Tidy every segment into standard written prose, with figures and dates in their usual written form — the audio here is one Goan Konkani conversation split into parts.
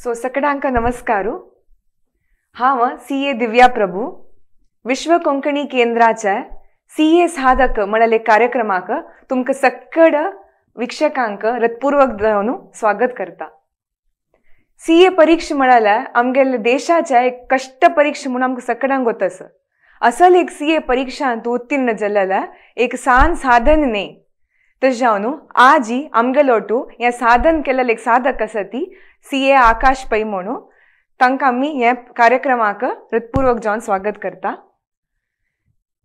सो सकडांक नमस्कार. हांव सी ए दिव्या प्रभू विश्व कोंकणी केंद्राच्या सी ए साधक म्हळ्यार कार्यक्रमाक तुमकां सक्कड वीक्षकांक हृत्पूर्वक जावन स्वागत करता. सी ए परीक्षा म्हळ्यार आमगेले देशाच्या एक कश्ट परीक्षा म्हणून आमकां सकडांक गोत आसा. असल एक सी ए परीक्षांत उत्तीर्ण जाल्ल्या एक सान साधन न्ही. तशें जावन आजी आमगेलोटू हें साधन केल्लें एक साधक आसा ती सी ए आकाश पै म्हणून तांकां आमी हे कार्यक्रमाक हृत्पूर्वक जावन स्वागत करता.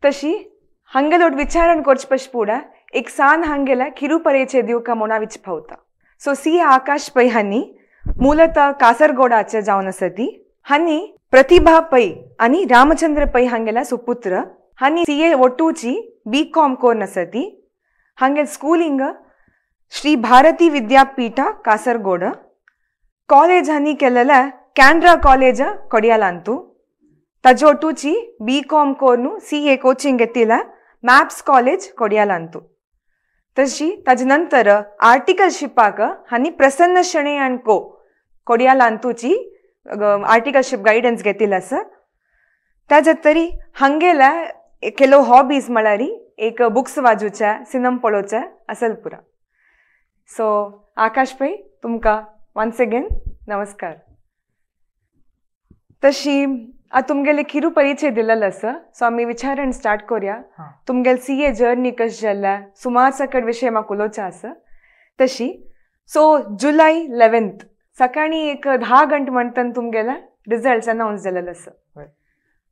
तशी हांगेलोट विचारण करचे पश पुडा एक सान हांगेला खिरू परिचय दिवका म्हणून which फावता. सो सी ए आकाश पै हांणी मूलतः कासरगोडाचे जावन आसा ती हांणी प्रतिभा पै आनी रामचंद्र पै हांगेला सुपुत्र. हांणी सी ए ಒಟ್ಟೂಚಿ बी कॉम कोर्न आसा ती. हांगेल स्कूलिंग श्री भारती विद्यापीठ कासरगोड. कॉलेज हांणी केलेले कॅनरा कॉलेज कोडियालांतू. ताजे ಒಟ್ಟೂಚಿ बी कॉम कोर्नु सी ए कोचिंग घेतिला मॅप्स कॉलेज कोडियालांतू. तशी ताजे नंतर आर्टिकलशिपाक हांणी प्रसन्न शणै अँड को कोडियालांतूची आर्टिकलशीप गायडन्स घेतिला आसा. ताजे तरी हांगेला केलो हॉबीज म्हळ्यार एक बुक्स वाजूच्या सिनम पळोवच्या असल पुरा. सो आकाश पै तुमकां वन्स अगेन नमस्कार. तशी आतां तुमगेले खिरू परिचय दिलेलो आसा. सो आमी विचारण स्टार्ट करूया. तुमगेले सी ए जर्नी कशी जाल्या सुमार सकट विशय म्हाका उलोवचें आसा. तशी सो जुलय 11 सकाळी एक 10 गंटे म्हणटना तुमगेले रिजल्ट्स अनावन्स जालेले आसा.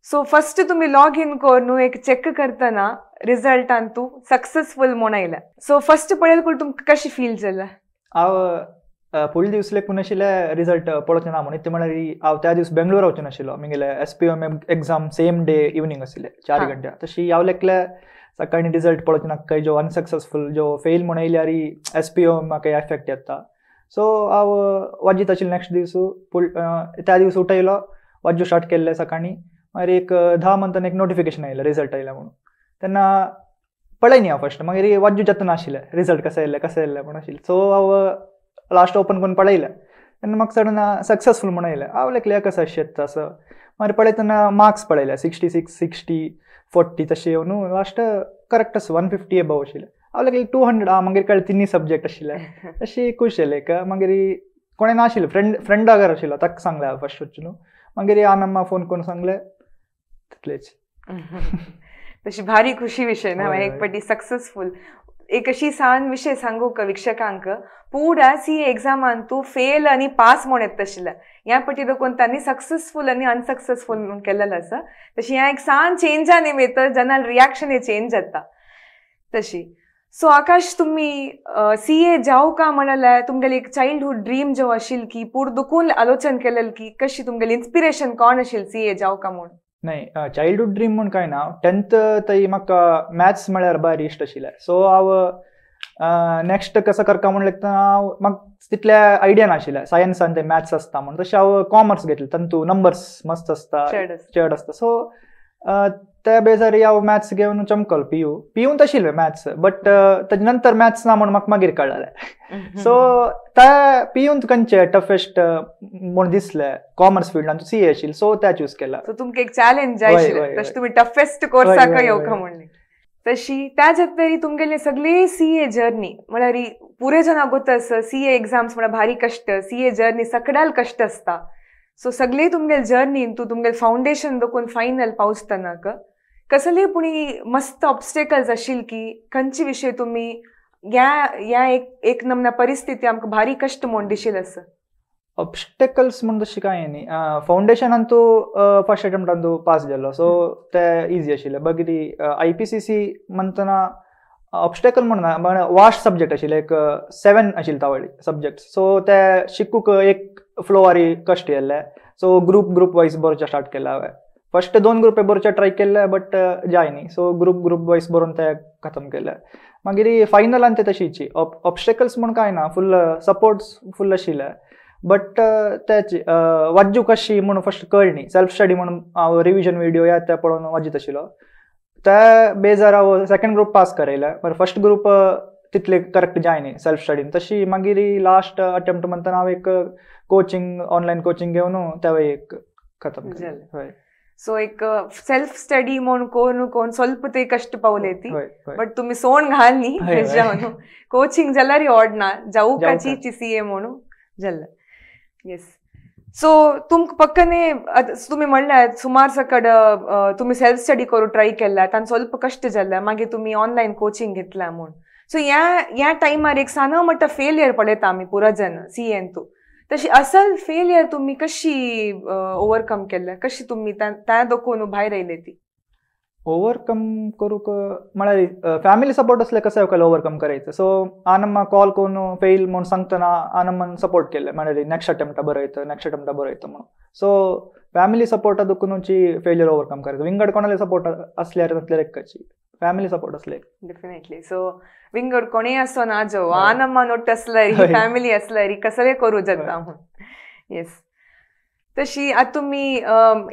सो फस्ट तुमी लॉग इन करून एक चेक करतना रिजल्टान तूं सक्सेसफुल म्हूण आयला. सो फस्ट पळयले कूड तुमकां कशें फील जालें? हांव पयले दीस लेगून नाशिल्ले रिजल्ट पळोवचें ना म्हणून. ते म्हळ्यार हांव त्या दीस बेंगलोर वचूं नाशिल्लो. म्हगेले S P M exam same day evening आशिल्ले 4 घंटे. तशी हांव लेखले सकाळी रिजल्ट पळोवचें नाका काय जो अनसक्सेसफुल जो फेल म्हूण येयल्यार एस पी एम म्हाका एफेक्ट येता. सो हांव वाजीत आशिल्लें नेक्स्ट दीस. त्या दीस उठयलो वाजू स्टार्ट केल्लें सकाळी. मागीर एक 10 मंथान एक नोटिफिकेशन आयलें रिजल्ट आयला म्हणून. तेन्ना पळय न्ही हांव फस्ट. मागीर वाजू जाता नाशिल्लें रिजल्ट कशें येयलें कशें येयलें म्हूण आशिल्लें. सो हांव लास्ट ओपन करून पळयलें तेन्ना म्हाका सडन सक्सेसफूल म्हूण आयलें. हांव लेखलें कसो अशें येता असो. मागीर पळयतना मार्क्स पळयले 66 60 40 तशें येवन लास्ट करेक्ट आसा 150 एबव आशिल्लें. हांव लेखलें 200. आं मागीर कळ्ळें तिन्ही सब्जेक्ट आशिल्ले. अशी खूश जालें एक. मागीर कोणें नाशिल्लें फ्रेंडा घर आशिल्लो ताका सांगलें हांव फस्ट वचून. मागीर आनम्मा फोन करून सांगलें तितलेच. तशी भारी खुशी विशय ना एक पटी सक्सेसफुल. एक अशी सान विशय सांगू का वीक्षकांक पुरा सी एग्जामान तूं फेल आनी पास म्हूण येता आशिल्लें. ह्या पटी देखून तांणी सक्सेसफूल आनी अनसक्सेसफूल म्हणून केलेलें आसा. तशी ह्या एक सान चेंजा निमित्त जेन्ना रिएक्शन चेंज जाता. तशी सो आकाश तुमी सी ए जावं का म्हळ्यार तुमगेली एक चायल्डहूड ड्रीम जो आशिल्ली की पूर दुखून आलोचन केलें की कशी तुमगेली इन्स्पिरेशन कोण आशिल्ली सी ए जावं का म्हूण? नाही चायल्डहूड ड्रीम म्हूण कांय ना. 10th तरी म्हाका मॅथ्स म्हळ्यार भारी इश्ट आशिल्लें. सो हांव नेक्स्ट कसो करता म्हूण लेगीत हांव म्हाका तितले आयडिया नाशिल्लें सायन्सान ते मॅथ्स आसता म्हूण. तशें हांव कॉमर्स घेतलें तातूंत नंबर्स मस्त आसता चड आसता. सो त्या बेजारी हांव मॅथ्स घेवन चमकलो पी यून आशिल्लें मॅथ्स बट ताजे नंतर मॅथ्स ना म्हूण म्हाका मागीर कळ्ळें. सो त्या पी यून खंयचे टफेस्ट म्हूण दिसलें कॉमर्स फिल्डान सी ए आशिल्लें. सो त्या चूज केला. सो तुमकां एक चॅलेंज जाय आशिल्लें तशें तुमी टफेस्ट कोर्साक येवका म्हणलें. तशी त्या तरी तुमगेले सगळे सी ए जर्नी म्हळ्यार पुरे जाणां गोत आसा सी ए एग्जाम्स म्हळ्यार भारी कश्ट. सी ए जर्नी सकडाल कश्ट आसता. सो सगळे तुमगेले जर्नीन तूं तुमगेले फावंडेशन देखून फायनल पावसतनाक कसले पुणी मस्त ऑब्स्टेकल्स आशिल्ले की खंयचे विशय तुमी ह्या ह्या एक एक नमना परिस्थिती आमकां भारी कश्ट म्हूण दिशील आसा? ऑब्स्टेकल्स म्हूण तशें कांय न्ही. फावंडेशनान तूं फर्स्ट अटेम्प्टान तूं पास जालो सो तें इजी आशिल्लें. बाकी I P C सी म्हणटना ऑब्स्टेकल म्हूण ना वास्ट सब्जेक्ट आशिल्ले एक 7 आशिल्ले तावळी सब्जेक्ट. सो ते शिकूंक एक फ्लोवारी कश्ट येयल्ले. सो ग्रुप वायज बरोवचें स्टार्ट केलें हांवें. फस्ट 2 ग्रुप बरोवचे ट्राय केल्ले बट जाय न्ही. सो ग्रुप वायज बरोवन ते खतम केले. मागीर फायनलान ते तशीच ऑब्स्टेकल्स म्हूण कांय ना. फूल सपोर्ट्स फूल आशिल्ले बट तेच वाज्जू कशी म्हूण फस्ट कळ्ळी न्ही. सेल्फ स्टडी म्हूण हांव रिविजन विडियो ह्या ते पळोवन वाजीत आशिल्लो. त्या बेजार हांव सेकंड ग्रुप पास करयले. बट फस्ट ग्रुप तितले करेक्ट जायना सेल्फ स्टडीन. तशी मागीर लास्ट अटेम्प्ट म्हणतना हांव एक कोचिंग ऑनलायन कोचिंग घेवन तेवय एक खतम केलें. सो एक सेल्फ स्टडी म्हूण कोण कोण ಸ್ವಲ್ಪ ते कष्ट पावले ती, बट तुम्ही सोण घाल न्ही कोचिंग जाल्यार ओडना जावकाची सी ए म्हणून जाल्लें. येस, सो तुमकां पक्कने तुमी म्हणल्यार सुमार सकड तुमी सेल्फ स्टडी करूं ट्राय केला तांकां ಸ್ವಲ್ಪ कष्ट जाल्लें, मागीर तुमी ऑनलायन कोचिंग घेतला म्हूण. सो ह्या टायमार एक सान मोठो फेलियर पळयता आमी पुरा जन सी एन तूं, तशी असल फेलियर तुमी कशी ओवरकम केल्लें, कशी तुमी त्या दोखून भायर आयले ती? ओवरकम करूंक म्हळ्यार फॅमिली सपोर्ट असले कसं ओवरकम करायचं. सो आनम्मा कॉल करून फेल म्हणून सांगतना आनम्मान सपोर्ट केले, म्हळ्यार नेक्स्ट अटेम्प्टा बरं येतं, नेक्स्ट अटेम्प्टा बरं येतं म्हणून. सो फॅमिली सपोर्ट दुखूनची फेलियर ओवरकम करायचं. विंगड कोणाला सपोर्ट असल्यार नसल्यार एकची फॅमिली सपोर्ट असले डेफिनेटली. सो विंगड कोणीय असो ना जो आनम्मा नोट असल्यार फॅमिली असल्यार कसले करू जाता म्हणून. येस, तशी आतां तुमी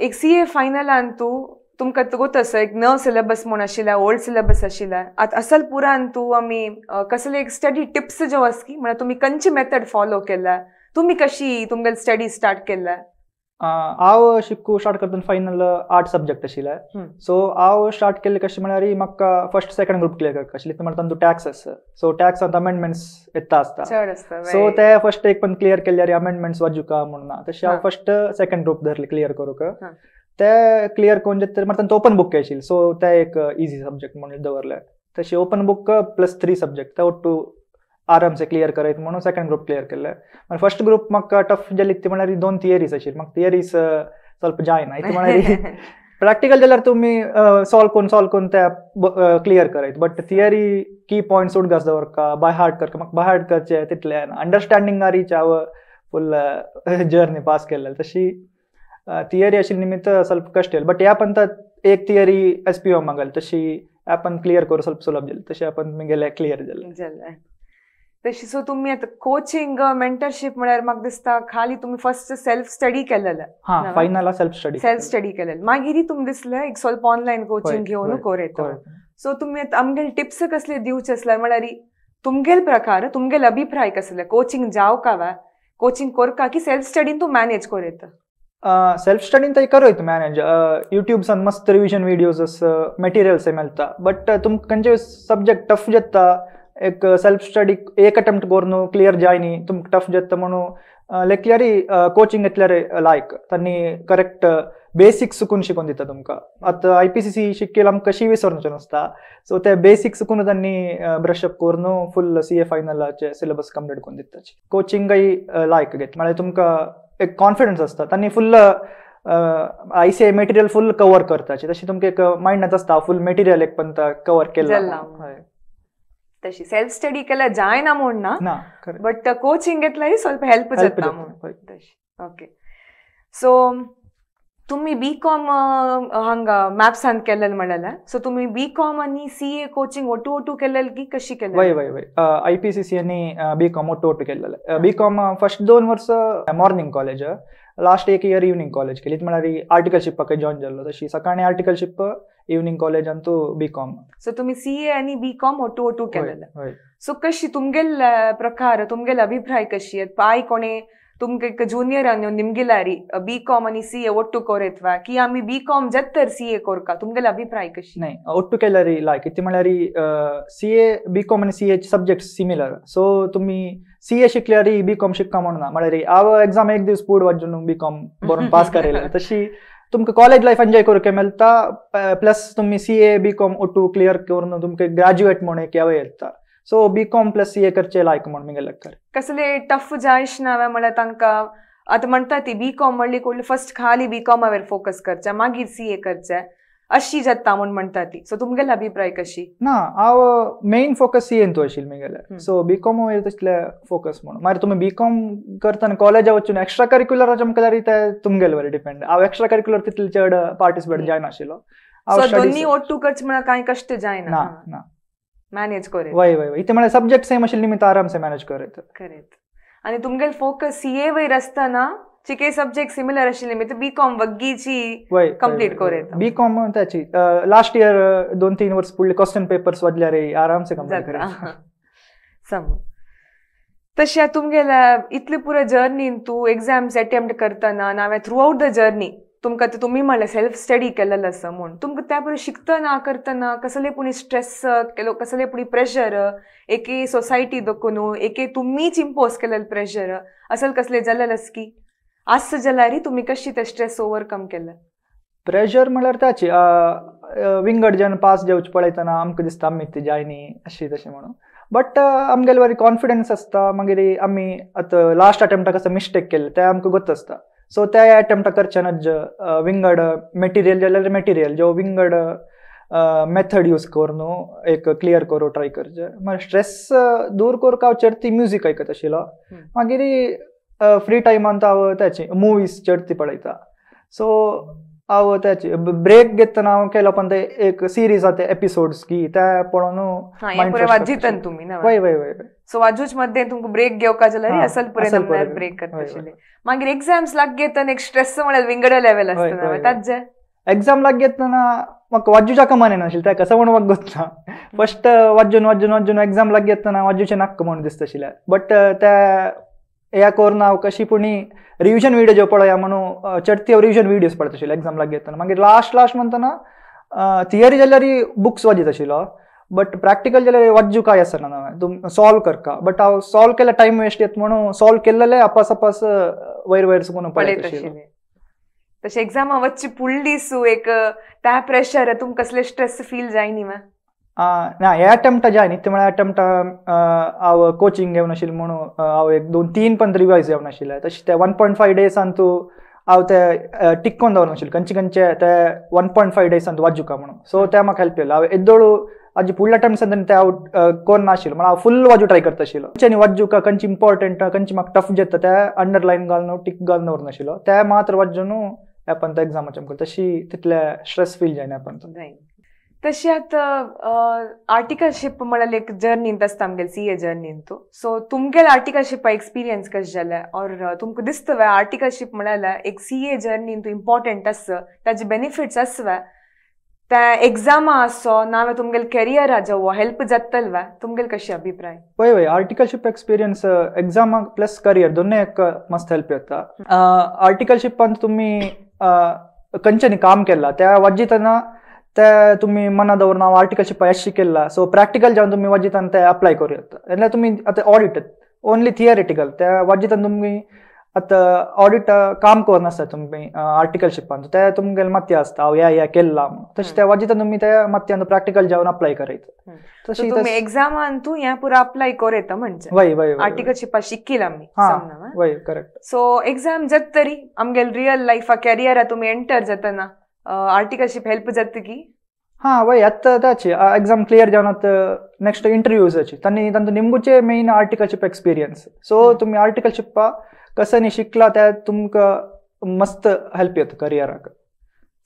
एक सी ए फायनलान तूं तुमकां गोत आसा एक नव सिलेबस म्हूण आशिल्ला, ओल्ड सिलेबस आशिल्ला, आतां असल पुरान तूं आमी कसले एक स्टडी टिप्स ज्यो आसा की म्हळ्यार तुमी खंयची मेथड फॉलो केला, तुमी कशी तुमगेली स्टडी स्टार्ट केला? हांव शिकू स्टार्ट करतना फायनल 8 सब्जेक्ट आशिल्ले. सो हांव स्टार्ट केल्ले कशें म्हळ्यार म्हाका फर्स्ट सेकंड ग्रुप क्लियर करपाक आशिल्ले. म्हळ्यार तांचो टॅक्स आसा, सो टॅक्सांत अमेंडमेंट्स येता आसता, सो ते फर्स्ट एक पण क्लियर केल्यार अमेंडमेंट्स वाजुका म्हणून ना, तशें हांव फर्स्ट सेकंड ग्रुप धरले क्लियर करूंक. ते क्लियर करून जाता मागीर तांचो ओपन बूक आशिल्लें, सो ते एक इजी सब्जेक्ट म्हणून दवरले. तशें ओपन बुक प्लस 3 सब्जेक्ट ते ಒಟ್ಟು आरामसे क्लियर करायचं म्हणून सेकंड ग्रुप क्लियर केले. मागीर फर्स्ट ग्रुप म्हाका टफ जाली ती म्हळ्यार 2 थियरीज आशिल्ली, म्हाका थियरीज ಸ್ವಲ್ಪ जायना. इतलें म्हळ्यार प्रॅक्टिकल जाल्यार तुमी सॉल्व करून सॉल्व करून ते क्लियर करायत, बट थियरी की पॉयंट्स उडगास दवरका, बाय हार्ट करका. म्हाका बाय हार्ट करचें तितलें जायना, अंडरस्टँडिंगारीच हांव फूल जर्नी पास केल्ले. तशी थियरी आशिल्ली निमित्त ಸ್ವಲ್ಪ कष्ट येयले, बट ह्या पंत एक थियरी एस पी ओ मागल तशी आपण क्लियर करू ಸ್ವಲ್ಪ सुलभ जालें, तशें आपण गेले क्लियर जालें. तशी सो तुमी आतां कोचिंग मेंटरशीप म्हळ्यार म्हाका दिसता खाली तुमी फर्स्ट सेल्फ स्टडी केलेलें. हां, final self study, self study केलेलें, मागीर तुमकां दिसलें एक ಸ್ವಲ್ಪ ऑनलायन कोचिंग घेवन कोर. सो तुमी आतां आमगेले टिप्स कसले दिवचे आसल्यार म्हळ्यार तुमगेले प्रकार तुमगेले अभिप्राय कसले, कोचिंग जावका वा कोचिंग कोरका की सेल्फ स्टडीन तूं मॅनेज कोर येता? सेल्फ स्टडीन तर करूं येता मॅनेज, युट्यूबसान मस्त रिविजन विडियोज मटेरियल्स मेळटा, बट तुमकां खंयचे सब्जेक्ट टफ जाता एक सेल्फ स्टडी एक अटेम्प्ट करून क्लियर जायनी तुमकां टफ जाता म्हणून लेखल्यार कोचिंग घेतल्यार लायक तांणी करेक्ट बेसिक्स सुकून शिकोवन दिता तुमकां. आतां I P C सी शिकेल आमकां कशी विसरचें नासता, सो ते बेसिक्स सुकून तांणी ब्रशअप करून फूल सी ए फायनलाचे सिलेबस कंप्लीट करून दिता. कोचिंगय लायक घेत म्हळ्यार तुमकां एक कॉन्फिडन्स आसता, तांणी full I C I material full cover करता, तशें तुमकां एक मायंडांत आसता फूल मटेरियल एक पण कवर केल्लें. तशी सेल्फ स्टडी केल्यार जायना म्हूण ना, बट कोचिंग घेतल्यार ಸ್ವಲ್ಪ हेल्प जाता म्हूण. तशी ओके. सो तुमी बी कॉम हांगा मॅप्सान केलेलें म्हणलें, सो तुमी बी कॉम आनी सी ए कोचिंग ಒಟ್ಟು ಒಟ್ಟು केलेलें की कशी केलें? वय वय वय, I P C सी आनी बी कॉम ಒಟ್ಟು ಒಟ್ಟು केलेलें. बी कॉम फर्स्ट 2 वर्स मॉर्निंग कॉलेज, लास्ट एक इयर इवनिंग कॉलेज केली. म्हळ्यार आर्टिकलशिपाक जॉईन जाल्लो, तशी सकाळी आर्टिकलशीप, इवनिंग कॉलेज अंतू बी कॉम. सो तुमी सी ए आनी बी कॉम ಒಟ್ಟು ಒಟ್ಟು केलेलें. सो कशी तुमगेले प्रकार तुमगेले अभिप्राय कशी पाय कोणे तुमगे जुनियर आनी निमगिलारी बी कॉम आनी सी ए ಒಟ್ಟು कोरेत्वा की आमी बी कॉम जत्तर सी ए कोरका, तुमगेले अभिप्राय कशी? नाही, ಒಟ್ಟು केल्यार लायक. इतलें म्हळ्यार सी ए बी कॉम आनी C A subject similar, so तुमी सी ए शिकल्यार बी कॉम शिक्का म्हणून ना, म्हळ्यार हांव एग्जाम एक दीस पुड वाजून बी कॉम बरोवन पास केलें. तशी तुमकां कॉलेज लायफ एन्जॉय करूंक मेळटा, प्लस तुमी सी ए बी कॉम ಒಟ್ಟು क्लियर करून तुमकां ग्रॅज्युएट म्हणून एक यावय येता. So B com plus C A करचे लायक म्हणून मुगेले लेखार. कसले टफ जायश ना म्हळ्यार तांकां आतां म्हणटा ती बी कॉम म्हणली कोडली फर्स्ट खाली बी कॉमा वयर फोकस करचें मागीर सी ए करचें अशी जाता म्हूण म्हणटा ती. सो तुमगेले अभिप्राय कशी? ना, हांव मेन फोकस सी एन आशिल्लें मुगेले, सो बी कॉम वयर तसले फोकस म्हणून. मागीर तुमी बी कॉम करतना कॉलेजा वचून एक्स्ट्रा करिक्युलराचे केल्यार ते तुमगेले वयर डिपेंड. हांव एक्स्ट्रा करिक्युलर तितले चड पार्टिसिपेट जायनाशिल्लो. दोन्ही ಒಟ್ಟು करचें म्हळ्यार कांय कश्ट जायना, ना मॅनेज करे. वय वय वय, इतलें म्हळ्यार सब्जेक्ट सेम आशिल्ले निमित्त आरामसे मॅनेज करत. करेक्ट. आनी तुमगेले फोकस सी ए वयर आसतना चिके सब्जेक्ट सिमिलर आशिल्ले निमित्त बी कॉम वग्गीची कंप्लीट करेत. बी कॉम त्याची लास्ट इयर 2-3 वर्स पुढले क्वेश्चन पेपर्स वाजल्यार आरामसे कंप्लीट करत. सम तशें तुमगेल्या इतले पुरो जर्नीन तूं एग्जाम्स अटेम्प्ट करतना Navya through out the journey तुमकां तुमी म्हणलें सेल्फ स्टडी केलेलें आसा म्हूण तुमकां त्या पुरो शिकतना करतना कसले पुणी स्ट्रेस केलो कसले पुणी प्रेशर एके सोसायटी दखून एके तुमीच इम्पोज केलेलें प्रेशर असल कसले जालेलें आसा की आस जाल्यार तुमी कशी ते स्ट्रेस ओवरकम केलें? प्रेशर म्हळ्यार त्याची विंगड जन पास जावचे पळयतना आमकां दिसता आमी ती जायनी अशी तशें म्हणून बट आमगेले बरी कॉन्फिडन्स आसता. मागीर आमी आतां लास्ट अटेम्प्टाक कसो मिस्टेक केल्ले ते आमकां गोत आसता. सो त्या अटेम्प्टाक करचे विंगड मटेरियल जाल्यार मटेरियल जो विंगड मेथड यूज करून एक क्लियर करूं ट्राय करचे. मागीर स्ट्रेस दूर करूंक हांव चडती म्युजीक आयकत आशिल्लो. मागीर फ्री टायमान हांव त्याची मुवीज चडती पळयता. सो हांव त्याची ब्रेक घेतना हांव केलो पण ते एक सिरीज आसा ते एपिसोड्स की ते पळोवन वाजितन तुमी वय वय वय. सो वाजूच मध्ये तुमकां ब्रेक घेवका जाल्यार असल पुरे ब्रेक करता आशिल्ले. मागीर एग्जाम्स लाग घेतना एक स्ट्रेस म्हळ्यार विंगड लेवल आसता ताजे एग्जाम लाग घेतना म्हाका वाजूच्या मन येनाशिल्लें त्या कसं म्हणून म्हाका गोत ना. फर्स्ट वाजून वाजून वाजून एग्जाम लाग घेतना वाजूचें नाक्क म्हणून दिसता आशिल्लें. बट त्या ह्या करून हांव कशी पुणी रिविजन व्हिडियो जो पळया म्हणून चडती हांव रिविजन व्हिडियोज पळयता आशिल्लो एग्जाम लाग घेतना. मागीर लास्ट लास्ट म्हणतना थियरी जाल्यार बुक्स वाजीत आशिल्लो बट प्रॅक्टिकल जाल्यार वाजू काय आसना तूं सॉल्व करका. बट हांव सॉल्व केल्यार टायम वेस्ट येता म्हणून सॉल्व केल्लें अपास अपास वयर वयर सुकून पळयत आशिल्लो. तशें एग्जामा वच्ची पुडली सू एक त्या प्रेशर तुमकां कसले स्ट्रेस फील जायनी मा? ना हे अटेम्प्टा जाय न्ही ते म्हळ्यार अटेम्प्टा हांव कोचिंग घेवन आशिल्लें म्हणून हांव एक 2-3 पण रिवायज घेवन आशिल्लें. तशें ते 1.5 डेजान तूं हांव ते टिक्कोन दवरना आशिल्लें खंयचे खंयचे ते 1.5 डेजान तूं वाजुका म्हणून. सो ते म्हाका हेल्प केलें. हांव येदोळ आजी फुडल्या अटेम्प्टान ते हांव कोन्ना आशिल्लो म्हळ्यार हांव फुल वाजू ट्राय करता आशिल्लो. खंयच्यानी वाजुका खंयची इम्पॉर्टंट खंयची म्हाका टफ जाता ते अंडरलायन घालून टिक घालून दवरना आशिल्लो ते मात्र वाजून आपण त्या एग्जामाचे आमकां तशी तितले स्ट्रेस फील जायना आपण. तशें आतां आर्टिकलशीप म्हळ्यार एक जर्नींत आसता आमगेले सी ए जर्नींत. सो तुमगेले आर्टिकलशीप एक्सपिरियन्स कशें जालें और तुमकां दिसता वे आर्टिकलशीप म्हळ्यार एक सी ए जर्नींत इम्पॉर्टंट आसा ताजे बेनिफिट्स आसा त्या एग्जामा आसो ना तुमगेले करियरा जेवो हेल्प जातल वे तुमगेले कशें अभिप्राय? वय वय आर्टिकलशीप एक्सपिरियन्स एग्जामाक प्लस करियर दोनूय एक मस्त हेल्प जाता. आर्टिकलशिपान तुमी खंयच्यानी काम केलां त्या वाजितना ते तुमी मना दवरून हांव आर्टिकलशीप येश शिकयला. सो प्रॅक्टिकल जावन तुमी वाजितान ते अप्लाय करूं येता. जाल्यार तुमी आतां ऑडिट ओनली थियरिटिकल त्या वाजितान तुमी आतां ऑडिट काम करून आसता तुमी आर्टिकलशिपान ते तुमगेले मत्य आसता हांव ह्या ह्या केल्ला म्हणून. तशें त्या वाजितान तुमी त्या मत्यान प्रॅक्टिकल जावन अप्लाय करायचं. तशें तुमी एग्जामान तूं हें पुरो अप्लाय करूं येता म्हणजे वय वय आर्टिकलशिपा शिकील आमी. वय करेक्ट. सो एग्जाम जात तरी आमगेले रियल लायफा कॅरियरा तुमी एंटर जातना आर्टिकलशीप हेल्प जाता की? हां वय आतां ताची एग्जाम क्लियर जावन आतां नेक्स्ट इंटरव्यूजाची तांणी तांचो निमगुचे मेन आर्टिकलशीप एक्सपिरियन्स. सो तुमी आर्टिकलशिपा कसं शिकला त्या तुमकां मस्त हेल्प येता करियराक.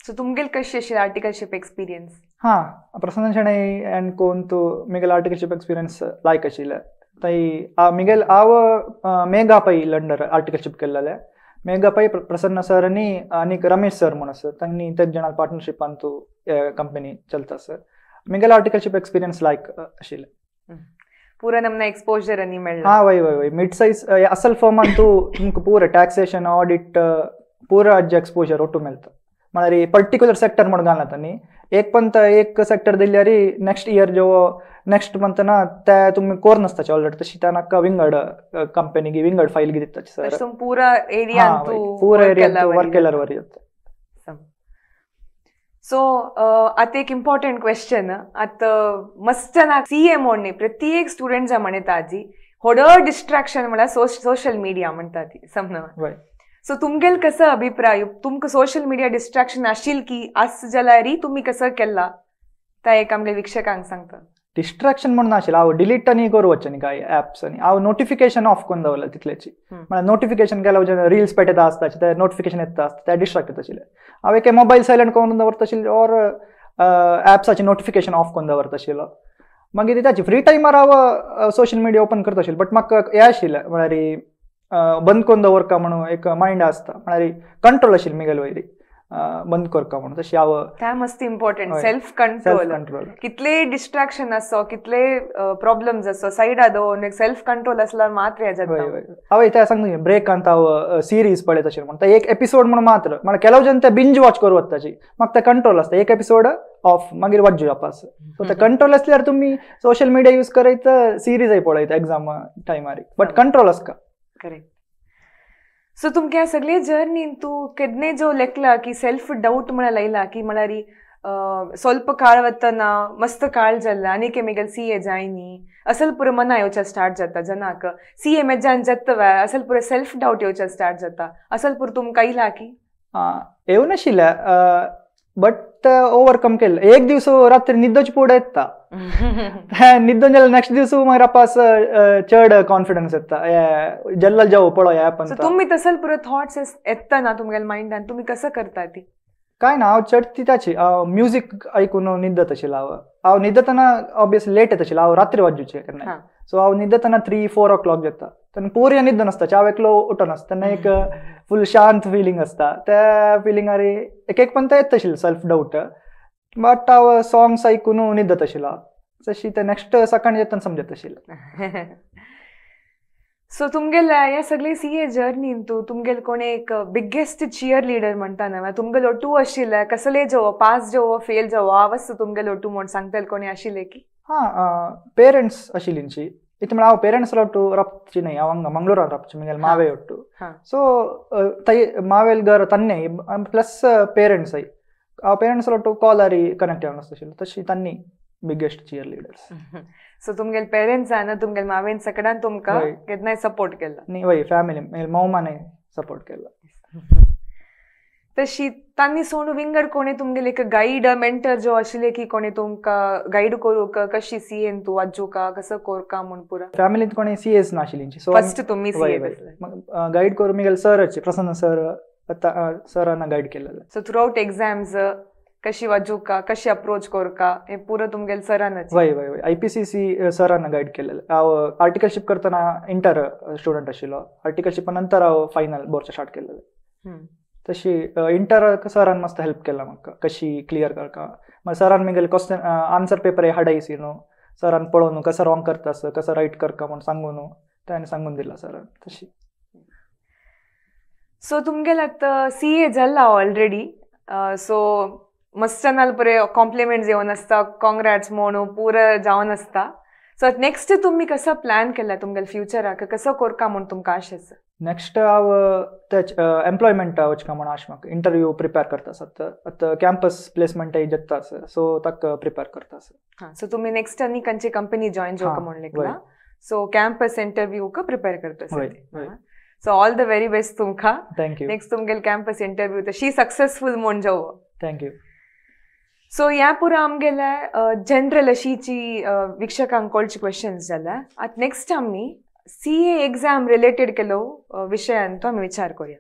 सो तुमगेले कशें आशिल्लें आर्टिकलशीप एक्सपिरियन्स? हां प्रसन्न शणै एंड कोन तूं मिगेल आर्टिकलशीप एक्सपिरियन्स लायक आशिल्लें. थंय मिगेल हांव मेघा पै लंडर आर्टिकलशीप केल्लें. मेघा पै प्रसन्न सर आनी आनीक रमेश सर म्हूण आसा तांणी तेच जाणां पार्टनरशिपान तूं कंपनी चलता सर. मिगेल आर्टिकलशीप एक्सपिरियन्स लायक आशिल्लें. पुरो नमना एक्सपोजर आनी मेळ्ळा. हां वय वय वय मिड सायज असल फर्मान तूं तुमकां पुरो टॅक्सेशन ऑडिट पुरो हाजें एक्सपोजर ओटू मेळटा. म्हळ्यार पर्टिक्युलर सेक्टर म्हणून घालना तांणी एक पण एक सेक्टर दिल्यार नेक्स्ट इयर जो नेक्स्ट म्हणतना ते तुमी कोर नासताचे ऑलरेडी तशी त्या नाका विंगड कंपनी विंगड फायल दिता सर. पुरा एरिया पुरा एरिया वर्क केल्यार वरी जाता. सो आतां एक इम्पॉर्टंट क्वेश्चन आतां मस्त ना सी ए म्हणणे प्रत्येक स्टुडंट म्हणटा आजी होडो डिस्ट्रॅक्शन म्हळ्यार सोशल मिडिया म्हणटा ती समजा. सो तुमगेल कसो अभिप्राय तुमकां सोशल मिडिया डिस्ट्रॅक्शन आशिल्लें की आस जाल्यार तुमी कसो केला ता एक आमगे वीक्षकांक सांगता. डिस्ट्रॅक्शन म्हणून नाशिल्लें हांव डिलीट आनी करूं वचचें न्ही कांय एप्स आनी हांव नोटिफिकेशन ऑफ करून दवरलें तितल्याची. म्हळ्यार नोटिफिकेशन केल्या रिल्स पेटयता आसता ते नोटिफिकेशन येता आसता ते डिस्ट्रॅक्ट जाता आशिल्लें. हांव एक मोबायल सायलंट करून दवरता आशिल्लें ऑर एप्साचें नोटिफिकेशन ऑफ करून दवरता आशिल्लो. मागीर ताची फ्री टायमार हांव सोशल मिडिया ओपन करता आशिल्लें बट म्हाका हें आशिल्लें म्हळ्यार बंद करून दवरका म्हणून एक मायंड आसता म्हळ्यार कंट्रोल आशिल्लें मिगेल वयरी. बंद करका म्हणून तशी हांव त्या मस्त इम्पॉर्टंट सेल्फ कंट्रोल. कितले डिस्ट्रॅक्शन असो कितले प्रॉब्लेम्स असो सायडा दवरून सेल्फ कंट्रोल असल्यार मात्र जाता. हांव ते सांगता ब्रेकांत हांव सिरीज पळयता अशें म्हणटा एक एपिसोड म्हणून मात्र म्हळ्यार ಕೆಲವು जन ते बिंज वॉच करू वताची म्हाका ते कंट्रोल आसता एक एपिसोड ऑफ मागीर वाचू वापस. सो ते कंट्रोल असल्यार तुमी सोशल मिडिया यूज करयत सिरीजय पळयता एग्जाम टायमार बट कंट्रोल आसता. करेक्ट. सो तुमकां सगळे जर्नीन तूं केदने जो लेखला की सेल्फ डाऊट म्हळ्यार लायला की म्हळ्यार ಸ್ವಲ್ಪ काळ वतना मस्त काळ जाल्ला आनी केमिकल सी ए जायनी असल पुरो मना येवच्या स्टार्ट जाता जनाक सी ए मेजान जातवे असल पुरो सेल्फ डाऊट येवच्या स्टार्ट जाता असल पुरो तुमकां येयला की येवं नाशिल्लें बट ओवरकम केलें. एक दिवस रात्री न्हिदोच पुढे येता न्हिदोन जाल्यार नेक्स्ट दिवस मागीर आपास चड कॉन्फिडन्स येता जल्ल जावं पळय ऍप. तुमी तसल पुरो थॉट्स येता ना तुमगेल्या मायंडान तुमी कसं करता ती? काय ना हांव चड ती ताची म्युजीक आयकून न्हिदत आशिल्लो. हांव हांव न्हिदतना ऑब्वियसली लेट येता आशिल्लो हांव रात्री वाजूचे केन्नाय. सो हांव न्हिदतना 3-4 o'clock जाता तेन्ना पोरया न्हिदन आसता हांव एकलो उठून आसता तेन्ना एक फूल शांत फिलींग आसता त्या फिलिंगार एक एक पण येता आशिल्लें सेल्फ डाऊट बट हांव सॉंग्स आयकून न्हिदत आशिल्लो तशी ते नेक्स्ट सकाळी येतना समजत आशिल्लें. सो तुमगेल्या ह्या सगळे सी ए जर्नीन तूं तुमगेले कोणे एक बिगेस्ट चियर लिडर म्हणटा न्हय तुमगेलो ओटू आशिल्ले कसले जेवो पास जेवो फेल जेवो आवस तुमगेलो ओटू म्हूण सांगतले कोणी आशिल्ले की? हां पेरंट्स आशिल्लींची इतलें म्हळ्यार हांव पेरंट्स ಒಟ್ಟು ರಾಪ್ಚಿ ನೈ हांव हांगा मंगळूरान रावची म्हगेले मावे ಒಟ್ಟು. सो थंय मावेल घर तन्ने प्लस पेरंट्स हांव पेरंट्स ಒಟ್ಟು कॉलारी कनेक्ट जावन आसता तशी तांणी बिगेस्ट चियर लिडर्स. सो तुमगेले पेरंट्सान तुमगेले मावेन सगळ्यान तुमकां केन्नाय सपोर्ट केला? न्ही वय फॅमिली म्हगेले मावमानय सपोर्ट केला. तशी तांणी सोडून विंगड कोणे तुमगेले एक गायड मेंटर जो आशिल्ले की कोणे तुमकां गायड करूंक कशी सी एन तूं वाचूका कसो कोरका म्हूण पुरा? फॅमिलींत कोणे सी एस नाशिल्ली सो फर्स्ट तुमी सी ए गायड करूं म्हगेले सरचे प्रसन्न सर सरान गायड केलेले. सो थ्रू आउट एग्जाम्स कशी वाचूका कशी अप्रोच कोरका हे पुरो तुमगेले सरानच? वय वय वय IPCC सरान गायड केलेले. हांव आर्टिकलशीप करतना इंटर स्टुडंट आशिल्लो आर्टिकलशीपा नंतर हांव फायनल बोर्चा स्टार्ट केलेले. तशी इंटर सरान मस्त हेल्प केला म्हाका कशी क्लियर करका. मागीर सरान म्हगेले क्वेश्चन आन्सर पेपर हाडायसी न्हू सरान पळोवन कसो रॉंग करता कसो रायट करका म्हूण सांगून न्हू ताणें सांगून दिला सरान तशी. सो तुमगेले आतां सी ए जाला ऑलरेडी सो मस्त नाल बरे कॉम्प्लिमेंट्स येवन आसता कॉंग्रॅट्स म्हणून पुरो जावन आसता. सो नेक्स्ट तुमी कसो प्लॅन केला तुमगेले फ्युचराक कसो कोरका म्हूण तुमकां आश आसा? नेक्स्ट हांव एम्प्लॉयमेंट वचका म्हूण आश म्हाका इंटरव्यू प्रिपेर करता आसा आतां कॅम्पस प्लेसमेंटय जाता आसा सो ताका प्रिपेर करता आसा. हां सो तुमी नेक्स्ट आनी खंयची कंपनी जॉयन जावका म्हूण लेखला सो कॅम्पस इंटरव्यूक प्रिपेर करता आसा. So all the very best तुमकां. Thank you. Next तुमगेले कॅम्पस इंटरव्यू तशी सक्सेसफूल म्हूण जावो. Thank you. सो ह्या पुरो आमगेले जनरल अशीची वीक्षकांक कळचे क्वेश्चन्स जाल्या. आतां नेक्स्ट आमी सी ए एक्झाम रिलेटेड केलो विशयान तो आमी विचार करूया.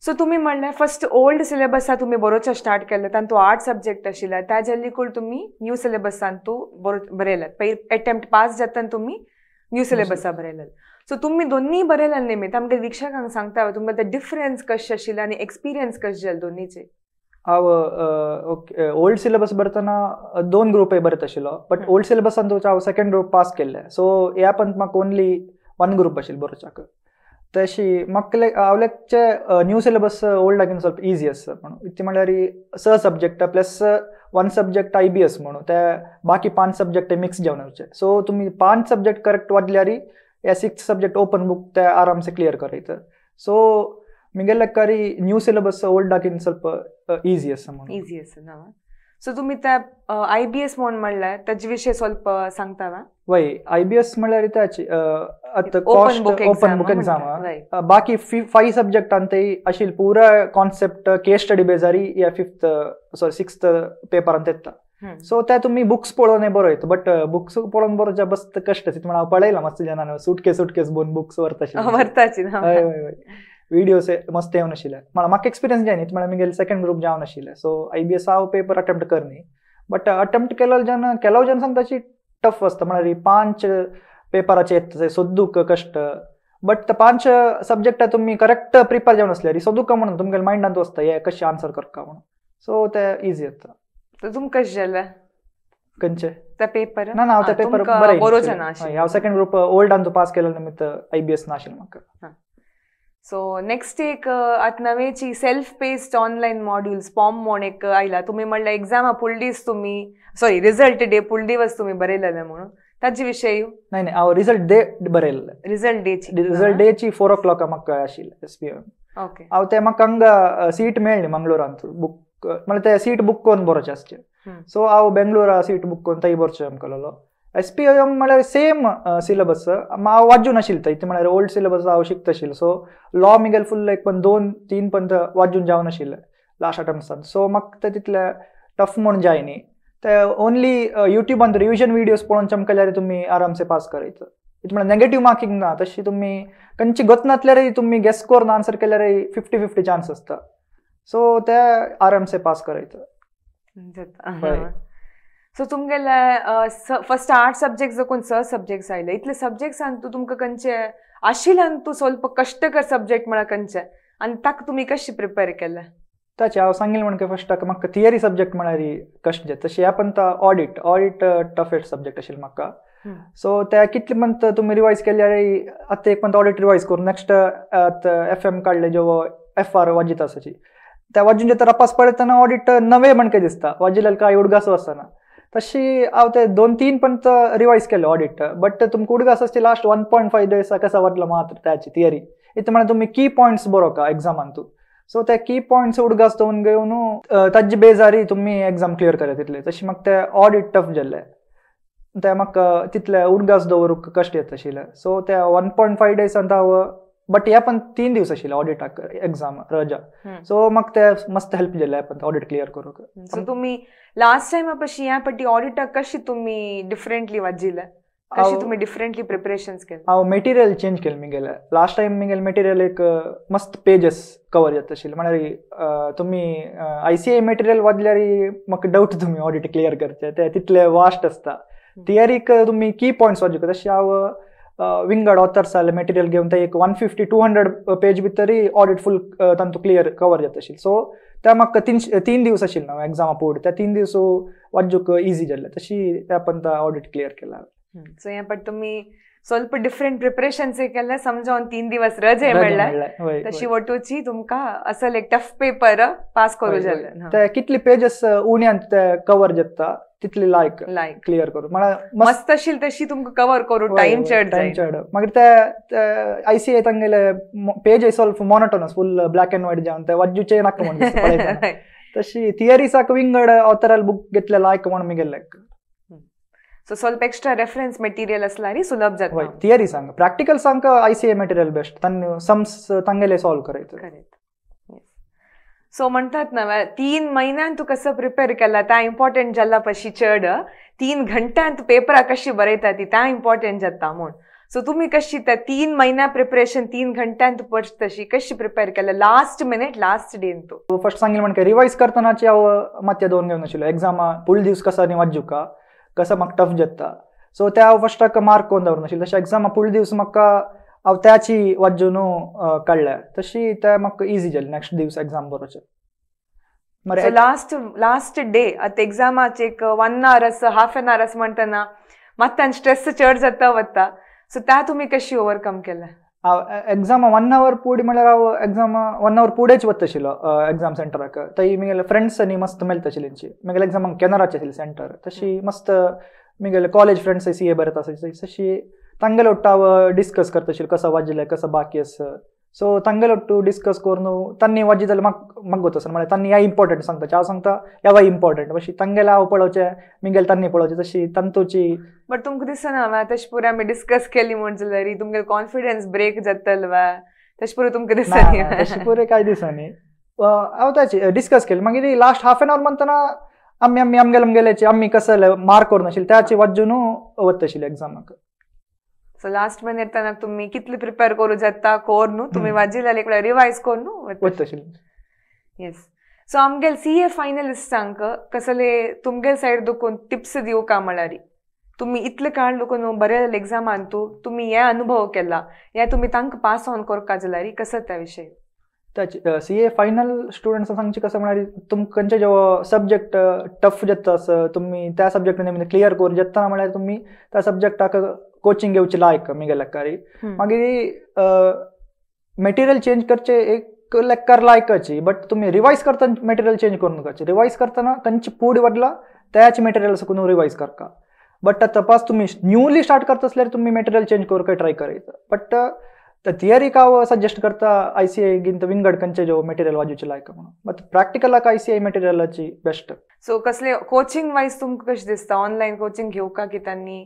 सो तुमी म्हणलें फर्स्ट ओल्ड सिलेबसा तुमी बरोवच्या स्टार्ट केलें तातूंत 8 सब्जेक्ट आशिल्ले ताज्या लिकूड तुमी न्यू सिलेबसान तूं बरयलात पयर एटेम्प्ट पास जातना तुमी न्यू सिलेबसा बरयलात. सो तुमी दोन्ही बरयला निमित्त आमगे वीक्षकांक सांगता तुमकां ते डिफरन्स कशें आशिल्लें आनी एक्सपिरियन्स कशें जालें दोन्हीचे? हांव ओके ओल्ड सिलेबस बरयतना 2 ग्रुपय बरयत आशिल्लो बट ओल्ड सिलेबसान हांव सेकंड ग्रुप पास केल्ले सो ह्या पंत म्हाका ओन्ली 1 ग्रुप आशिल्लो बरोवच्याक. तशी म्हाका हांव लेगचे न्यू सिलेबस ओल्ड लागीं ಸ್ವಲ್ಪ इजी आसा म्हणून इतलें म्हणल्यार 6 सब्जेक्ट प्लस 1 सब्जेक्ट IBS म्हणून ते बाकी 5 सब्जेक्ट मिक्स जावन वचचे. सो तुमी 5 सब्जेक्ट करेक्ट वाचल्यार ह्या 6 सब्जेक्ट ओपन बूक ते आरामसे क्लियर करयत. सो म्हगेले लेखारी न्यू सिलेबस ओल्ड लागीं ಸ್ವಲ್ಪ इजी आसा म्हणून. इजी आसा ना. सो तुमी त्या IBS म्हूण म्हणलें ताजे विशय ಸ್ವಲ್ಪ सांगता वा? वय IBS म्हणल्यार त्याची आतां ओपन बूक एग्जाम बाकी 5 सब्जेक्ट ते आशिल्ले पुरा कॉन्सेप्ट केस स्टडी बेजारी ह्या 6th पेपरांत येता. सो ते तुमी बुक्स पळोवन बरयता बट बुक्स पळोवन बरोवच्या बस्त कश्ट आसा म्हण हांव पळयलां मस्त जाणां सुटकेस सुटकेस बोन बुक्स व्हरता. हय हय हय विडियोज मस्त येवन आशिल्ले म्हळ्यार म्हाका एक्सपिरियन्स जायना म्हळ्यार म्हगेले सेकंड ग्रुप जावन आशिल्ले. सो IBS हांव पेपर अटेम्प्ट करनी बट अटेम्प्ट केलो जन ಕೆಲವು जन सांगता टफ आसता म्हळ्यार 5 पेपराचे येता सोदूक कश्ट बट 5 सब्जेक्ट तुम्ही करेक्ट प्रिपेर जावन आसल्यार सोदूका म्हणून तुमगेले मायंडांत वचता हे कशें आन्सर करका म्हणून. सो ते इजी जाता. तुमकां कशें जालें खंयचे ते पेपर? ना ना, ते पेपर बरें बरोवचें ना. हांव सेकंड ग्रुप ओल्डान पास केलो निमित्त IBS नाशिल्लें म्हाका. सो नेक्स्ट एक आतां नवेची self paced online module SPOM म्हूण एक आयला. तुमी म्हणल्यार एग्जामा फुल दीस तुमी, सॉरी रिजल्ट डे फुल दिवस तुमी बरयलेले म्हणून, ताजे विशय? नाही नाही, हांव रिजल्ट डे बरयल्ले. रिजल्ट डेची? रिजल्ट डेची 4 o'clock म्हाका आशिल्लें SPOM. हांव ते म्हाका हांगा सीट मेळ्ळी मंगळुरांत बूक, म्हळ्यार ते सीट बूक करून बरोवचें आसचें. सो हांव बेंगळुरा सीट बूक करून थंय बरोवचें आमकां. SPOM म्हळ्यार सेम सिलेबस, हांव वाजूं नाशिल्लें थंय, म्हळ्यार ओल्ड सिलेबस हांव शिकता आशिल्लें. सो लॉ मिगेल फुल एक पण 2-3 पण वाजून जावं नाशिल्लें लास्ट अटेम्प्सान. सो म्हाका ते तितले टफ म्हूण जाय न्ही, ते ओनली युट्यूबान रिविजन विडियोज पळोवन चमकल्यार तुमी आरामसे पास करायचं. म्हळ्यार नेगेटीव मार्किंग ना, तशी तुमी खंयची गत नासल्यारय तुमी गेस करून आन्सर केल्यार 50-50 चान्स आसता. सो ते आरामसे पास करायचं. सो तुमगेले फर्स्ट 8 सब्जेक्ट जकून 6 सब्जेक्ट्स आयले, इतले सब्जेक्ट्सान तूं तुमकां खंयचे आशिल्ल्यान तूं ಸ್ವಲ್ಪ कश्टकर सब्जेक्ट म्हळ्यार खंयचे आनी ताका तुमी कशें प्रिपेर केलें? ताचे हांव सांगिल्लें म्हणून फर्स्ट म्हाका थियरी सब्जेक्ट म्हळ्यार कश्ट जाता. तशें ह्या पण ऑडिट, ऑडिट टफेस्ट सब्जेक्ट आशिल्लो म्हाका. सो ते कितले मंथ तुमी रिवायज केल्यार आतां एक मंथ ऑडिट रिवायज करून नेक्स्ट FM काडले जो FR वाजित आसाची त्या वाजून जेता रपास पळयतना ऑडिट नवे म्हणके दिसता, वाजिल्यार काय उडगास आसना. तशी हांव ते 2-3 पण रिवायज केले ऑडिट, बट तुमकां उडगास आसची लास्ट 1.5 डेज कसा वतलो मात्र त्याची थियरी. इतलें म्हळ्यार तुमी की पॉयंट्स बरोवका एग्जामान तूं. सो ते की पॉयंट्स उडगास दवरून घेवन ताजे बेजारी तुमी एग्जाम क्लियर करता तितले. तशें म्हाका ते ऑडिट टफ जाल्लें, ते म्हाका तितले उडगास दवरूंक कश्ट येता आशिल्लें. सो ते 1.5 डेजान हांव, बट हे पण 3 दिवस आशिल्ले ऑडिटाक एग्जाम रजा. सो म्हाका ते मस्त हेल्प जालें पण ऑडिट क्लियर करूंक. सो तुमी लास्ट टायमा पशी ह्या पटी ऑडिटाक कशी तुमी डिफरंटली वाजिल्लें, कशी तुमी डिफरंटली प्रिपरेशन्स केलें? हांव मटेरियल चेंज केलें मिगेलें. लास्ट टायम मिगेलें मटेरियल एक मस्त पेजस कवर जाता आशिल्लें, म्हळ्यार तुमी ICA material वाजल्यार म्हाका डावट तुमी ऑडिट क्लियर करचें, ते तितले वास्ट आसता. थियरीक तुमी की पॉयंट्स वाजूंक, तशें हांव विंगड ऑथर्साले मटेरियल घेवन ते एक 150-200 पेज भितरय ऑडिट फूल तांतू क्लियर कवर जाता आशिल्लें. सो ते म्हाका 3 दिवस आशिल्लें हांव एग्जामा पोड, त्या 3 दिवस वाजूंक इजी जाल्लें. तशी त्या पण ऑडिट क्लियर केला. सो ह्या पट तुमी ಸ್ವಲ್ಪ डिफरंट प्रिपरेशन्स केल्लें, समजावन 3 दिवस रजे मेळ्ळें, तशी वटूची तुमकां असल एक टफ पेपर पास करूं जालें. ते कितले पेजस उण्यान ते कवर जाता तितली लायक लायक क्लियर करूं, म्हळ्यार मस्त आशिल्ली तशी तुमकां कवर करूं टायम चड जाय. चड मागीर ते ICA तांगेले पेज ಸ್ವಲ್ಪ monotonous, full black and white जावन ते वाजूचें नाका म्हूण दिसता पळयतना. तशी थियरीसाक विंगड ऑथराल बूक घेतले लायक म्हूण मिगेले. सो ಸ್ವಲ್ಪ एक्स्ट्रा रेफरन्स मटेरियल असल्यार सुलभ जाता. थियरी सांग, प्रॅक्टिकल सांग ICA material best, तांणी सम्स तांगेले सॉल्व करायचं. करेक्ट. सो म्हणतात ना 3 महिन्यान तूं कसं प्रिपेर केला ता इम्पॉर्टंट जाला पशी चड 3 घंट्यान तूं पेपरा कशी बरयता ती ता इम्पॉर्टंट जाता म्हूण. सो तुमी कशी त्या 3 महिन्या प्रिपरेशन 3 घंट्यान तूं पडटा तशी कशी प्रिपेर केला लास्ट मिनिट लास्ट डेन तूं? फर्स्ट सांगिल्लें म्हणके रिवायज करतनाची हांव मात्या दवरून घेवन आशिल्लो एग्जामा फूल दीस कसा न्ही वाजूका कसं म्हाका टफ जाता. सो त्या हांव फर्स्टाक मार्क करून दवरून आशिल्लें. तशें एग्जामा फूल दीस म्हाका हांव त्याची वाजून काडल्या, तशी ते म्हाका इजी जालें नेक्स्ट दीस एग्जाम बरोवचें. लास्ट लास्ट डे आतां एग्जामाचे एक 1 our आसा, हाफ एन our आसा म्हणटना मात्तान स्ट्रेस चड जाता वता, सो त्या तुमी कशी ओवरकम केलें? हांव एग्जामा 1 our पुडी म्हळ्यार हांव एग्जामा 1 our पुडेच वता आशिल्लो एग्जाम सेंटराक. थंय म्हगेले फ्रेंड्स आनी मस्त मेळटा आशिल्ले तेंची. म्हगेले एग्जामाक केनराचे आशिल्ले सेंटर, तशी मस्त म्हगेले कॉलेज फ्रेंड्स CA बरयता आसा तशी तांगेले ಒಟ್ಟು हांव डिस्कस करता आशिल्लो कसो वाजिल्लें कसो बाकी आसा. सो तांगेले ಒಟ್ಟು डिस्कस करून तांणी वाजित जाल्यार म्हाका म्हाका गोत आसा, म्हळ्यार तांणी ह्या इम्पॉर्टंट सांगता, हांव सांगता ह्या इम्पॉर्टंट, मातशी तांगेले हांव पळोवचें मिगेले तांणी पळोवचें तशी तांतूची. बट तुमकां दिसना वा तशें पुरो आमी डिस्कस केली म्हूण जाल्यार तुमगेले कॉन्फिडन्स ब्रेक जातलो वा तशें पुरो तुमकां दिसना? तशें पुरो कांय दिसना. हांव ताचे डिस्कस केलें, मागीर लास्ट हाफ एन our म्हणटना आमी आमी आमगेले आमगेल्याचे आमी कसले मार्क करून आशिल्ले त्याचे वाजून वता आशिल्ले एग्जामाक. सो लास्ट मिनिट ताना तुम्ही कितले प्रिपेर करू जाता कोर न्हू तुम्ही वाजिल्ले एक रिवायज करून वता आशिल्ले. येस. सो आमगेले CA फायनलिस्टांक कसले तुमगेले सायड दुखून टिप्स दिवका म्हळ्यार तुम्ही इतले काळ लोक बरे एक्झामान तुम्ही हे अनुभव केला या तुम्ही तांकां पास ऑन करका जाल्यार कसं त्या विशय? त्याचे सी ए फायनल स्टुडंट्स सांगचे कसं म्हळ्यार तुमकां खंयचे जेव्हा सब्जेक्ट टफ जाता असं तुम्ही त्या सब्जेक्ट क्लियर करून जातना म्हळ्यार तुम्ही त्या सब्जेक्टाक कोचिंग घेवची लायक मिगे लेक्कारी. मागीर मटेरियल चेंज करचे एक लेक्कार लायकाची बट तुम्ही रिवायज करतना मटेरियल चेंज करून करचे. रिवायज करतना खंयची पूड वडला त्याच मटेरियल सकून रिवायज करका. बट तपास तुम्ही न्यूली स्टार्ट करता असल्यार तुम्ही मटेरियल चेंज करूंक ट्राय करायचं. बट थियरीक हांव सजेस्ट करता आय सी आय गिंत विंगड खंयचे जो मटेरियल वाजूचे लायक म्हणून बट प्रॅक्टिकलाक आय सी आय मटेरियलाची बेस्ट. सो कसले कोचिंग वायज तुमकां कशें दिसता? ऑनलायन कोचिंग घेवका की तांणी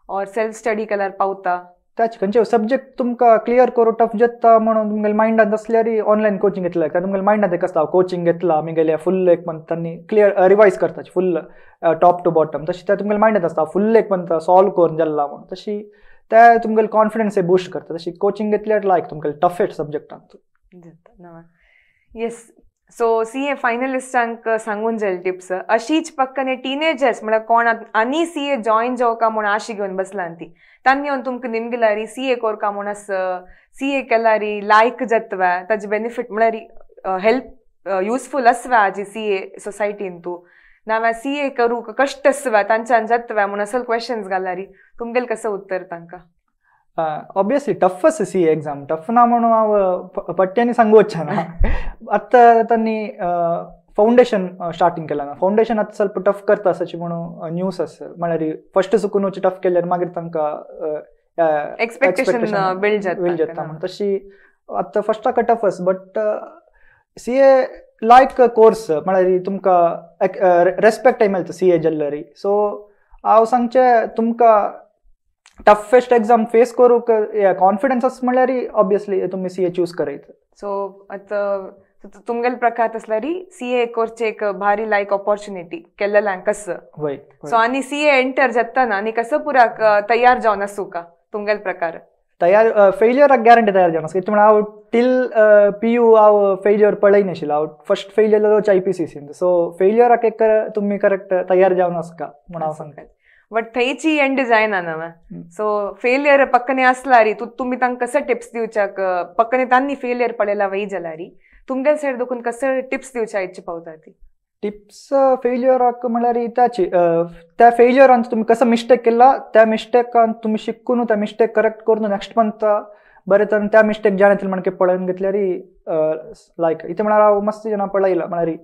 ऑर सेल्फ स्टडी केल्यार पावता? त्याच खंयचे सब्जेक्ट तुमकां क्लियर करूं टफ जाता म्हणून तुमगेले मायंडांत आसल्यार ऑनलायन कोचिंग घेतल्यार तुमगेले मायंडांत एक आसता कोचिंग घेतला मिगेले फुल एक मंथ तांणी क्लियर रिवायज करता फुल टॉप टू बॉटम तशी त्या तुमगेले मायंडांत आसता फुल एक मंथ सॉल्व करून जाल्ला म्हणून तशी त्या तुमगेले कॉन्फिडन्स बूस्ट करता. तशी कोचिंग घेतल्यार लायक तुमगेले टफेस्ट सब्जेक्टांत. येस, सो सी ए फायनलिस्टांक सांगून जाय टिप्स. अशीच पक्कने टिनेजर्स म्हळ्यार कोण आनी सी ए जॉईन जावका म्हूण आशी घेवन बसला ती तांणी येवन तुमकां निमगिलारी सी ए कोरका म्हूण आस सी ए केल्यारी लायक जातवा ताजे बेनिफीट म्हळ्यार हेल्प युजफूल आसवा आजी सी ए सोसायटीन तूं नाव्या सी ए करूंक कश्ट आसवा तांच्यान जातवा म्हूण असल क्वेश्चन्स घालारी तुमगेलें कसं उत्तर तांकां? ऑब्वियसली टफ आसा सी ए एक्झाम. टफ ना म्हणून हांव पट्ट्यांनी सांगू वचना. आतां तांणी फावंडेशन स्टार्टींग केला ना फावंडेशन आतां ಸ್ವಲ್ಪ टफ करता आसाची म्हणून न्यूज आसा म्हळ्यार फर्स्ट सुकून टफ केल्यार मागीर तांकां एक्सपेक्टेशन बिल्ड जाता म्हणून तशी आतां फर्स्टाक टफ आसा. बट सी ए लायक कोर्स म्हळ्यार तुमकां रेस्पेक्ट मेळटा सी ए जाल्यार. सो हांव सांगचें तुमकां टफेस्ट एक्झाम फेस करूंक कॉन्फिडन्स आसा म्हणल्यार ऑब्वियसली तुमी सी ए चूज करायचं. सो आतां तुमगेले प्रकार आसल्यार सी ए कोर्स एक भारी लायक ऑपॉर्च्युनिटी केल्लेल्यांक कसं. सो आनी सी ए एंटर जातना आनी कसं पुराक तयार जावन आसूं का तुमगेले प्रकार? तयार फेल्युअराक गॅरंटी तयार जावन आसा. कितें म्हणल्यार हांव टील पी यू हांव फेल्युअर पळय नाशिल्लो. हांव फर्स्ट फेल्युअर जालो I P C scene. So फेल्युअराक एक तुमी करेक्ट तयार जावन आसका म्हूण हांव सांगता. बट थंयची एंड जायना ना. सो फेल्युअर पक्कने आसलारी तुमी तांकां कसं टिप्स दिवच्याक पक्कने तांणी फेल्युअर पळयला वय जाल्यारी तुमगेले सायड देखून कसं टिप्स दिवच्या इच्छा पावता ती? टिप्स फेल्युअराक म्हळ्यार त्याची त्या फेल्युअरान तुमी कसं मिस्टेक केला त्या मिस्टेकान तुमी शिकून त्या मिस्टेक करेक्ट करून नेक्स्ट मंथ बरें तर त्या मिस्टेक जाणें म्हणके पळोवन घेतल्यार लायक इथे म्हळ्यार हांव मस्त जाणां पळयला म्हळ्यार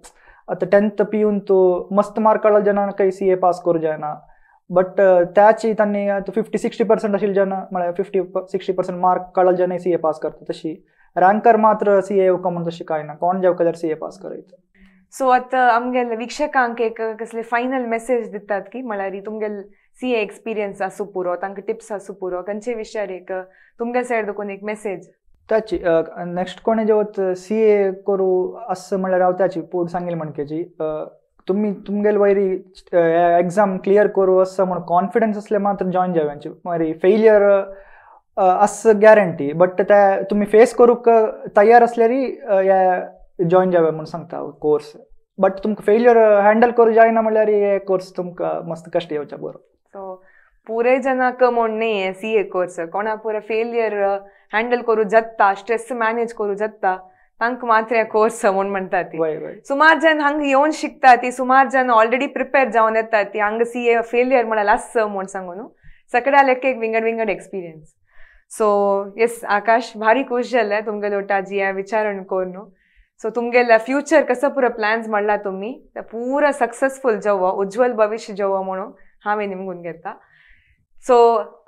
आतां 10th P यून तूं मस्त मार्क काडलो जाणा काही सी ए पास करूं जायना बट त्याची तांणी 50-60% आशिल्ले जाणा म्हळ्यार 50-60% मार्क काडले जाणा सी ए पास करता. तशी रँकर मात्र सी ए येवका म्हूण तशी कांय ना कोण जेवका जाल्यार सी ए पास करायचं. सो आतां आमगेले वीक्षकांक एक कसले फायनल मेसेज दितात की म्हळ्यार तुमगेले सी ए एक्सपिरियन्स आसूं पुरो तांकां टिप्स आसूं पुरो खंयचे विशयार एक तुमगे सायड देखून एक मेसेज? त्याची नेक्स्ट कोणे जेवत सी ए करूं आसा म्हळ्यार हांव त्याची पूण सांगेल म्हणकेची तुमी तुमगेले वयरी एक्झाम क्लियर करूं आसा म्हूण कॉन्फिडन्स आसल्यार मात्र जॉईन जावयांची. मागीर फेल्युअर आसा गॅरंटी बट त्या तुमी फेस करूंक तयार आसल्यार हे जॉईन जावया म्हूण सांगता हांव कोर्स. बट तुमकां फेल्युअर हँडल करूं जायना म्हणल्यार हे कोर्स तुमकां मस्त कश्ट येवच्या बरो. सो पुरे जणांक म्हूण न्ही हे सी ए कोर्स कोणा पुरे फेल्युअर हँडल करूं जाता स्ट्रेस मॅनेज करूं जाता तांकां मात्र कोर्स म्हूण म्हणटा ती. सुमार जण हांगा येवन शिकता ती सुमार जण ऑलरेडी प्रिपेर जावन येता ती हांगा सी ए फेल्युअर म्हळ्यार आसा म्हूण सांगून सगळ्या लेख एक विंगड विंगड एक्सपिरियन्स. सो येस आकाश भारी खूश जालें तुमगेले वटाजी हें विचारण करून. सो तुमगेले फ्युचर कसं पुरो प्लॅन्स म्हणला तुमी ते पुरा सक्सेसफूल जावो उज्ज्वल भविश्य जावो म्हणून हांवें निमगून घेता. सो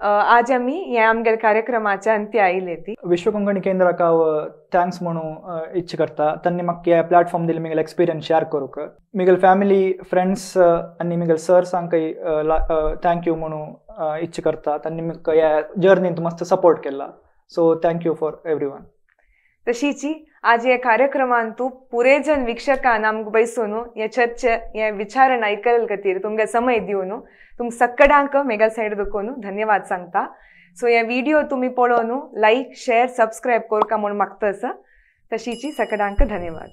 आज आमी ह्या आमगेले कार्यक्रमाच्या अंत्य आयले ती विश्व कोंकणी केंद्राक हांव thanks म्हणून इच्छा करता. तांणी म्हाका ह्या प्लॅटफॉर्म दिले मिगेले एक्सपिरियन्स शेअर करूंक. मिगेले फॅमिली फ्रेंड्स आनी मिगेले सर्सांकय thank you म्हणून इच्छा करता. तांणी म्हाका ह्या जर्नींत मस्त सपोर्ट केला. So thank you for everyone. तशीची आज ह्या कार्यक्रमान तूं पुरे जन वीक्षकान आमकां बैसून हे चर्चे हे विचारण आयकल खातीर तुमगे समय दिवन तुमकां सक्कडांक मेगल सायड दुखोवन धन्यवाद सांगता. सो हे व्हिडिओ तुमी पळोवन लायक शेअर सबस्क्रायब करका म्हूण मागता आसा. तशीची सकडांक धन्यवाद.